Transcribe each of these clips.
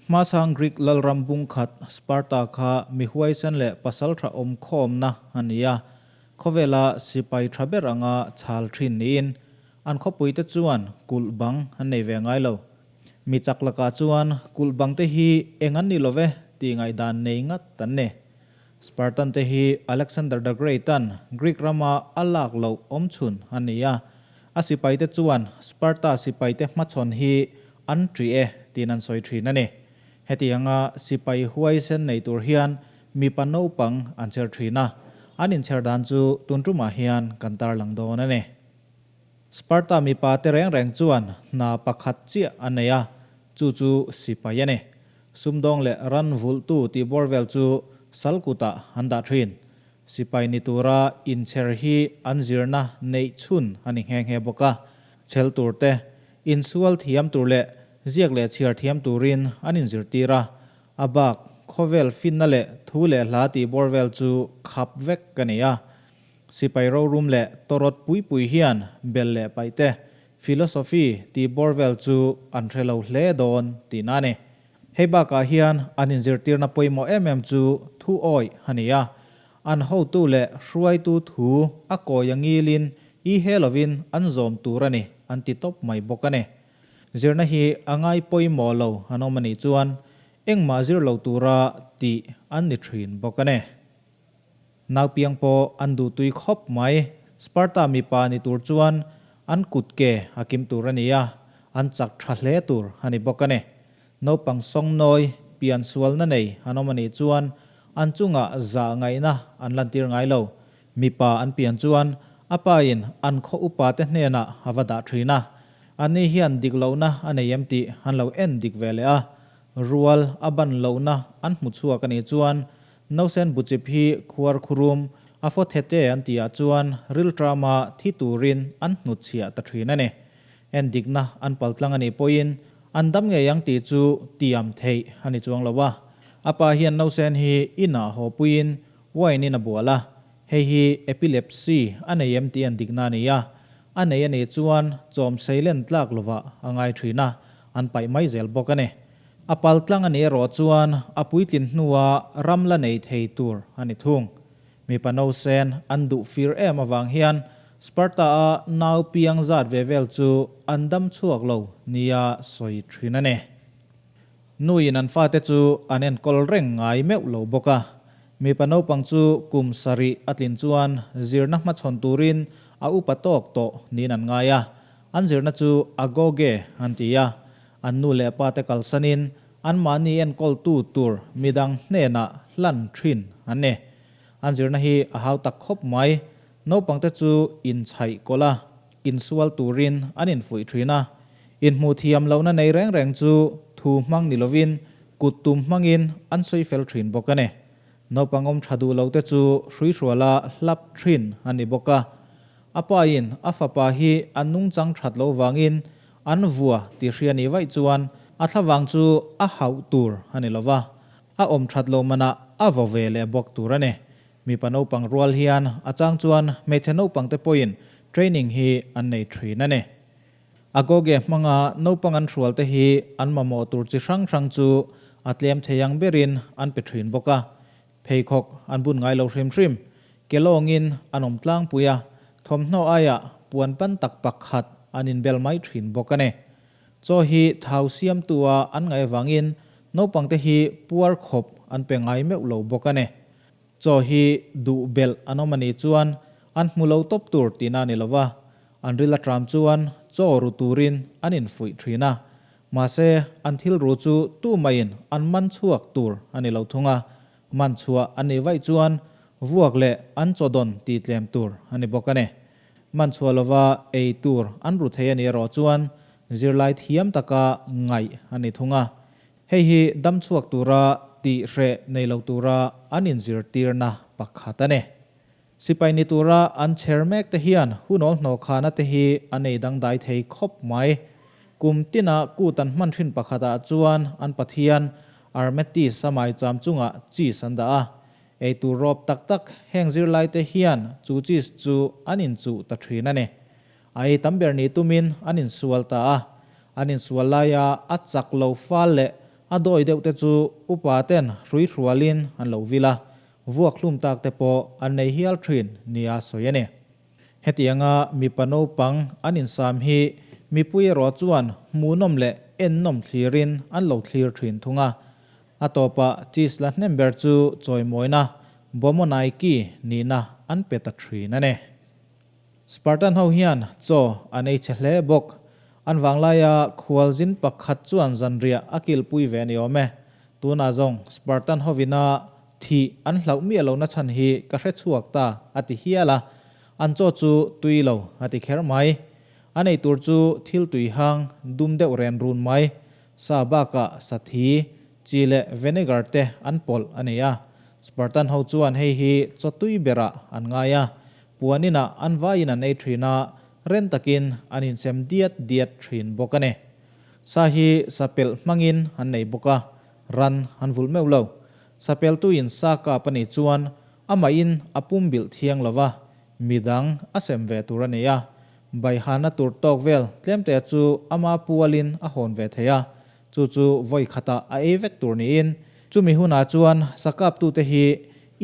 Hmasang Greek lalram bung khat Sparta kha mi huaisen leh pasaltha awm khawmna a ni a, khawvela sipai tha ber anga chhal thin niin an khawpuite chuan kulh bang an nei ve ngai lo. Mi chak lakah chuan kulh bang te hi eng an ni lo ve tih ngaihdan nei ngat an ni. Spartan te hi Alexander the Great-a'n Greek rama a lak loh awmchhun a ni a, a sipaite chuan Sparta sipaite hmachhawn hi an ṭih e tiin an sawi ṭhin a ni. Hetianga sipai huaisen nei tur hian mipa naupang an chher ṭhin a, an inchher dan chu tun ṭumah hian kan tarlang dawn a ni. Sparta mipa te reng reng chuan hna pakhat chiah a nei a, chu chu sipai a ni. Sumdawng leh ran vulhtu tih bawr vel chu sal kutah an dah thin. Sipai ni tura inchher hi an zirna neih chhun a ni nghe nghe bawk a. Chhel tur te, insual thiam tur leh ziak leh chhiar thiam turin an inzirtir a. A bak, khawvel finna leh thu leh hla tih bawr vel chu khap vek ka ni a. Sipai rorum leh tawrawt pui pui hian bel leh paih te, philosophy tih bawr vel chu an hre lo hle dawn tihna a ni. Hei bakah hian an inzirtirna pawimawh em em chu thu awih a ni a, an hotu leh hruaitu thu a kawi a ngilin i he lovin an zawm tur a ni an ti tawp mai bawk a ni. Zirna hi a ngai pawimawh lo an awm a nih chuan engmah zir lo tura tih an ni thin bawk a ni. Naupiang pawh an duhtui khawp mai. Sparta mipa ni tur chuan an kut ke a kim tur a ni a, an chak tha hle tur a ni bawk a ni. Naupang sawngnawi, pian sualna nei an awm a nih chuan an chungah zah ngaihna an lantir ngai lo. Mipa an pian chuan a pain an khaw upa te hnenah a va dah thin a. Anni hian dik lohna a nei em tih an lo en dik ve leh a. Rual a ban lohna an hmu chhuak a nih chuan Nausen buchip hi khuar khurum a faw thete an tihah chuan rilṭama thi turin an hnutchhiah ta ṭhin a ni. Endikna an paltlang a nih pawhin an dam ngei ang tih chu tiam theih a ni chuang lo a. A pa hian nausen hi inah haw puiin wine in a bual a, hei hi epilepsy a nei em tih endikna a ni a. A nei a nih chuan chawm seilen tlak lovah a ngai ṭhin a, an paih mai zel bawk a ni. A paltlang a nih erawh chuan a puitlin hnua ram la nei thei tur a ni thung. Mipa nausen an duh fir em avang hian Sparta-a nau piang zat ve vel chu an dam chhuak lo nia sawi thin a ni. Nuin an fate chu an enkawl reng ngai meuh lo bawk a. Mipa naupang chu kum sarih a tlin chuan zirna hmachhawn turin a upa tawk tawh niin an ngai a. An zirna chu agoge an ti a. An nu leh pa te kalsanin anmahni enkawltu tur midang hnenah hlan thin an ni. An zirna hi a hau tak khawp mai. Naupangte chu inchhaih kawlh a, insual turin an infuih thin a. Inhmuh thiam lohna nei reng reng chu thu hmang ni lovin kut tum hmangin an sawi fel thin bawk a ni. Naupang awm tha duh lote chu hruihruala hlap thin a ni bawk a. A pain a fapa hi a nungchang that loh vangin An vua tih hria ni vaih chuan a thlavang chu a hauh tur a ni lova, a awm that loh manah a vaw ve leh bawk tur a ni. Mipa naupang rual hian a chang chuan hmeichhe naupang te pawhin training hi an nei thin a ni. Agoge hmanga naupang an hrual te hi an mamawh tur chi hrang hrang chu a tlem thei ang berin an pe thin bawk a, pheikhawk an bun ngai lo hrim hrim. Ke lawngin an awm tlangpui a, thawmhnaw aiah puan pan tak pakhat an inbel mai thin bawk a ni. Chaw hi thau siamtua an ngaih avangin naupangte hi puar khawp an pe ngai meuh lo bawk a ni. Chaw hi duh belh an awm a nih chuan an hmu lo tawp tur tihna a ni lova, an ril atram chuan chaw ru turin an infuih thin a. Mahse, an thil ru chu tumaiin an man chhuak tur a ni lo thung a, Man chhuah an nih vaih chuan vuak leh an chaw dawn tih tlem tur a ni bawk a ni. Man chhuah lova ei tur an ru thei a nih erawh chuan zirlai thiam taka ngaih a ni thung a. Hei hi dam chhuak tura tih hreh nei lo tura an inzirtirna pakhat a ni. Sipai ni tura an chher mek te hian hunawl hnawhkhana te hi an ei dangdai thei khawp mai. Kum tina kut an hman thin pakhatah chuan an Pathian Armetis a maicham chungah cheese an dah a. Eitur rawp tak tak heng zirlai te hian chu cheese chu an inchuh ta thin a ni. A ei tam ber ni tumin an insual ta a. An insual laia a chak lo fal leh A dawi deuh te chu upa ten hrui hrualin an lo vil a, vuak hlum tak te pawh an nei hial thin nia sawi a ni. Hetianga mipa naupang an insam hi mipui erawh chuan hmuhnawm leh ennawm thlirin an lo thlir thin thung a. A tawpah cheese la hnem ber chu chawimawina Bomonaiki nihna an pe ta thin a ni. Spartan ho hian chaw an ei chhe hle bawk. An vanglaia khualzin pakhat chuan zanriah a kilpui ve a ni awm e. Tunah zawng Spartan hovina thih an hlauh miah lohna chhan hi ka hre chhuak ta a ti hial a, an chaw chu tui lo a ti kher mai. An ei tur chu thil tui hang dum deuh ren run mai, sa bakah sathi, chi leh vinegar te an pawlh a ni a. Spartan ho chuan hei hi chaw tui berah an ngai a, Puan inah an vaiin an ei thin a, ren takin an insem diat diat thin bawk a ni. Sa hi sa pelh hmangin an nei bawk a, ran an vulh meuh lo. Sa peltuin sa kap a nih chuan amahin a pumbilh thiang lo va, midang a sem ve tur a ni a. Baihana tur tawk vel tlemte chu ama pualin a hawn ve thei a, Chu chu vawi khatah a ei vek tur niin chumi hunah chuan sakaptute hi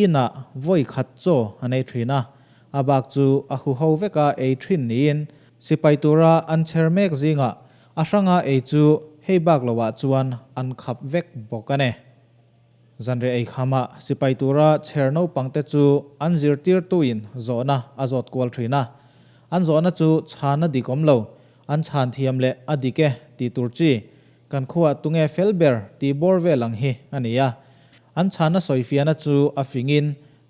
inah vawi khat chaw an ei thin a, a bak chu a huho veka ei thin niin sipai tura an chher mek zingah a hranga ei chu hei bak loah chuan an khap vek bawk a ni. Zanriah ei khamah sipai tura chher naupangte chu an zirtirtuin zawhna a zawt kual thin a, an zawhna chu chhana dik awm lo An chhan thiam leh a dik e tih tur chi, kan khuaah tunge fel ber tih bawr vel ang hi a ni a. An chhana sawifiahna chu a fingin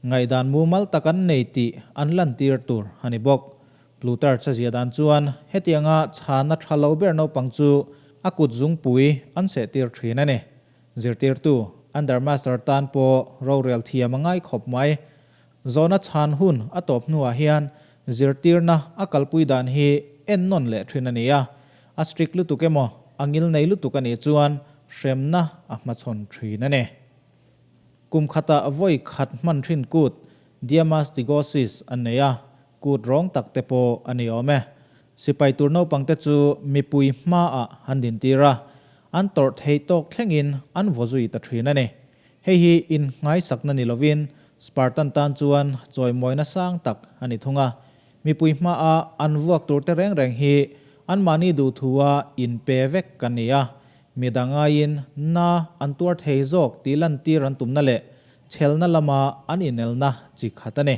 ngaihdan mumal tak an nei tih an lantir tur a ni bawk. Plutarch a ziah dan chuan hetianga chhana tha lo ber naupang chu a kut zungpui an sehtir thin a ni. Zirtirtu, Undermaster tan pawh rorel thiam a ngai khawp mai. Zawhna chhan hun a tawp hnuah hian zirtirna a kalpui dan hi ennawn leh thin a ni a, a strict lutuk emaw a ngil nei lutuk a nih chuan hremna a hmachhawn thin a ni. Kum khatah vawi khat hman thin kut Diamastigosis an nei a, kut rawng tak te pawh a ni awm e. Sipai tur naupang te chu mipui hmaah an dintir a, an tawrh theih tawk thlengin an vaw zui ta thin a ni. Hei hi innghaisakna ni lovin Spartan tan chuan chawimawina sang tak a ni thung a. Mipui hmaa an vuak tur te reng reng hi anmahni duhthua inpe vek kan ni a. Mi dang aiin na an tuar thei zawk tih lantir an tumna leh chhelna lama an inelna chi khat a ni.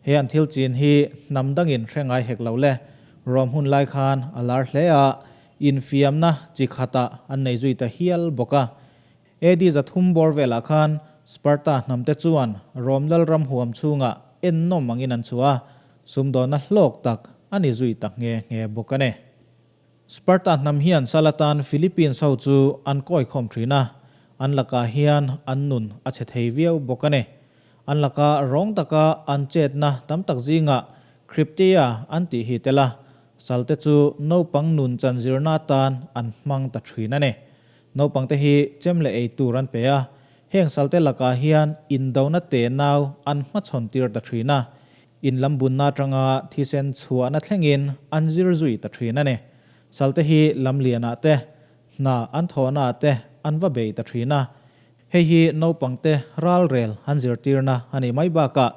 He an thil chin hi hnam dangin hre ngai hek lo le. Rom hun lai khan a lar hle a, infiamna chi khatah an nei zui ta hial bawk a. AD 300 bawr velah khan Sparta hnamte chuan Rom lalram huam chhungah ennawm angin an chhuah a, sumdawnna hlawk tak a ni zui ta nghe nghe bawk a ni. Sparta hnam hian sal atan Philippines ho chu an kawikhawm thin a, an lakah hian an nun a chhe thei viau bawk a ni. An laka rawng taka an chetna tam tak zingah Crypteia an tih hi tel a, salte chu naupang nun chanzirna atan an hmang ta thin a ni. Naupangte hi chem leh ei tur an pe a, heng salte lakah hian indona te nau an hmachhawn tir ta thin a, in lam bunna atanga thisen chhuahna thlengin an zir zui ta thin a ni. Salte hi lam lianah te, hna an thawhnaah te an va bei ta thin a. Hei hi naupangte ralrel an zirtirna a nih mai bakah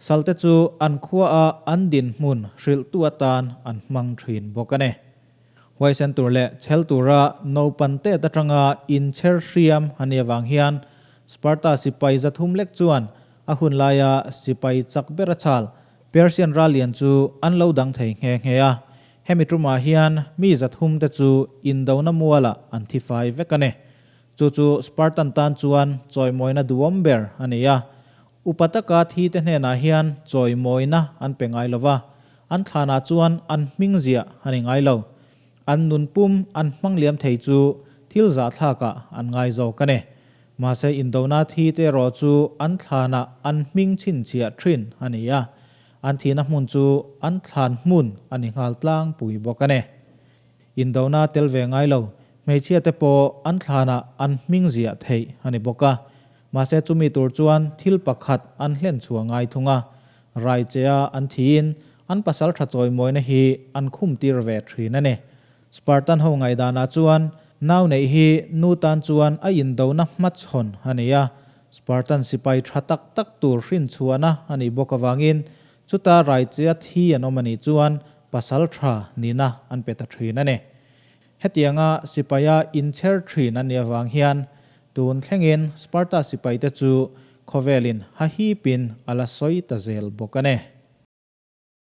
salte chu an khuaa an dinhmun hrilhtu atan an hmang thin bawk a ni. Huaisen tur leh chhel tura naupan tet atanga inchher hriam a nih avang hian Sparta sipai 300 lek chuan a hun laia sipai chak ber a chhal Persian rallian chu an lo dang thei nghe nghe a. Hemi tumah hian mi 300 te chu indona mualah an thi fai vek a ni. Chu chu Spartan tan chuan chawimawina duhawm ber a ni a. Upa taka thi te hnenah hian chawimawina an pe ngai lo va, an thlanah chuan an hming ziah a ni ngai lo. An nun pum an hmang liam thei chu thil zahthlakah an ngai zawk a ni. Mahse indona thi te erawh chu an thlanah an hming chhinchhiah thin a ni a, an thihna hmun chu an thlan hmun a ni nghal tlangpui bawk a ni. Indona tel ve ngai lo, hmeichhia te pawh an thlanah an hming ziah theih a ni bawk a. Mahse chumi tur chuan thil pakhat an hlen chhuah ngai thung a, rai chea an thiin an pasal tha chawimawina hi an khum tir ve thin a ni. Spartan ho ngaihdanah chuan Nau neih hi nu tan chuan a indona hmachhawn a ni a, Spartan sipai tha tak tak tur hrinchhuahna a nih bawk avangin chuta raichea thi an awm a nih chuan pasal tha nihna an pe ta thin a ni. Hetianga sipaia inchher thin an nih avang hian tun thlengin Sparta sipaite chu khawvelin hahipin a la sawi ta zel bawk a ni.